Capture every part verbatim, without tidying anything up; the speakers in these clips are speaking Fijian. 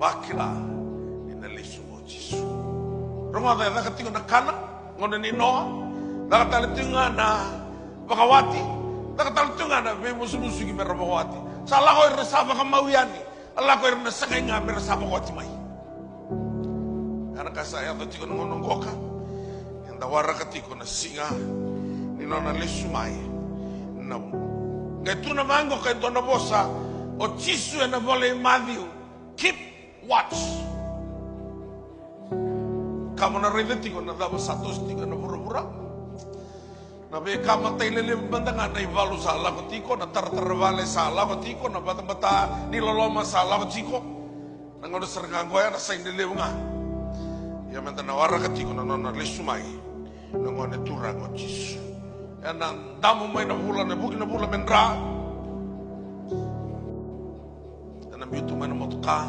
Vakila ni na lesu mai o Jisu. Rogoca, e caka tiko na kana, gauna ni Noa. Caka tale tiko ga na vakawati. Caka tale tiko ga na veimusumusuki me ra vakawati. Sa lako ira sa vakamau yani. A lako ira na sagai ga me ra sa vakawati mai. Ia na ka sa yaco tiko na gauna qoka, eda waraka tiko na siga ni nona lesu mai. Na qai tu na vaqoka e dua na vosa o Jisu ena vola i Maciu. Keep watch. Ka mo na raica tiko na cava sa toso tiko ena vuravura. Na veika matai lelevu mada ga na ivalu sa lako tiko, na taratara vale sa lako tiko, na batabata ni loloma sa lako tiko. Na gauna sara ga qoya na saini lelevu ga. Ia meda na waraka tiko na nona lesu mai na Gone Turaga o Jisu. Ena damu mai na vula, na vuki na vula me dra. Ena biu tu mai na motoka.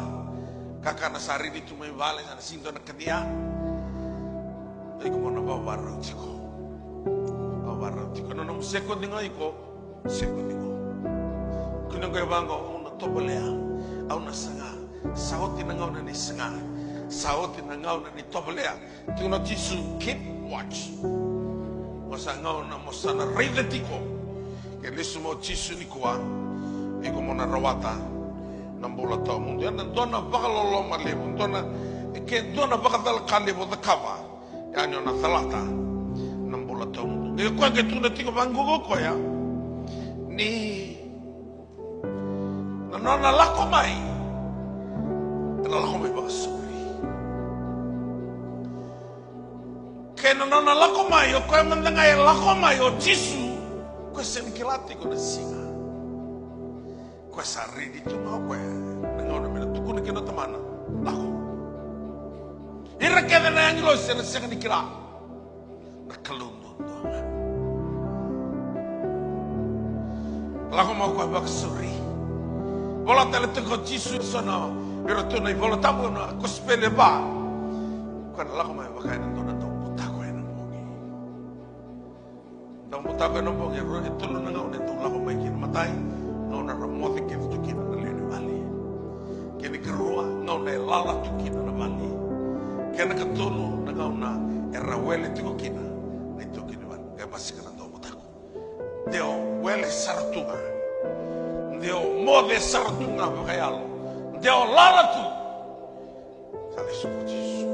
Kakana sa ridi tu mai vale, sa na sega ni dua na kania. Iko mo na vavarau tiko. Vavarau tiko. Na nomu sekodi ga iko, sekodi ga. Kina qai vaqo, au na tovolea, au na saga. Sa oti na gauna ni saga. Sa oti na gauna ni tovolea. Tukuna o Jisu, keep watch. Mo sa gauna mo sa na raica tiko. Ke lesu mai o Jisu nikua, iko mo na rawata na bula tawamudu. Ena dua na vakaloloma levu, dua na, ke dua na vakacala ka levu o cakava, yani o na calata na bula tawamudu. Ke koya ke tukuna tiko vaqo o koya ni na nona lako mai, ena lako mai vakasauri. Kei na nona lako mai, o koya mada ga e lako mai o Jisu, koya sega ni kila tiko na siga. Koya sa ridi tu ga o koya na gauna me na tukuna kina o Tamana, lako. Ira kece na agilosi era sega ni kila. Na Kalou duadua ga. Lako mai o koya vakasauri. Vola tale tiko o Jisu e so na, vei iratou na iVola Tabu na Kosipeli e va. Koya na lako mai vaka ena dua na daubutako ena bogi. Daubutako ena bogi, e rua, e tolu na gauna e dau lako mai kina. Matai, gauna era moce kece tu kina na lewe ni vale. Kena ikarua, gauna e lala tu kina na vale. Kena ikatolu, na gauna era wele tiko kina na itaukei ni vale. Qai basika na daubutako. De o wele sara tu ga. De o moce sara tu ga vakayalo. De o lala tu. Sa lesu mai o Jisu.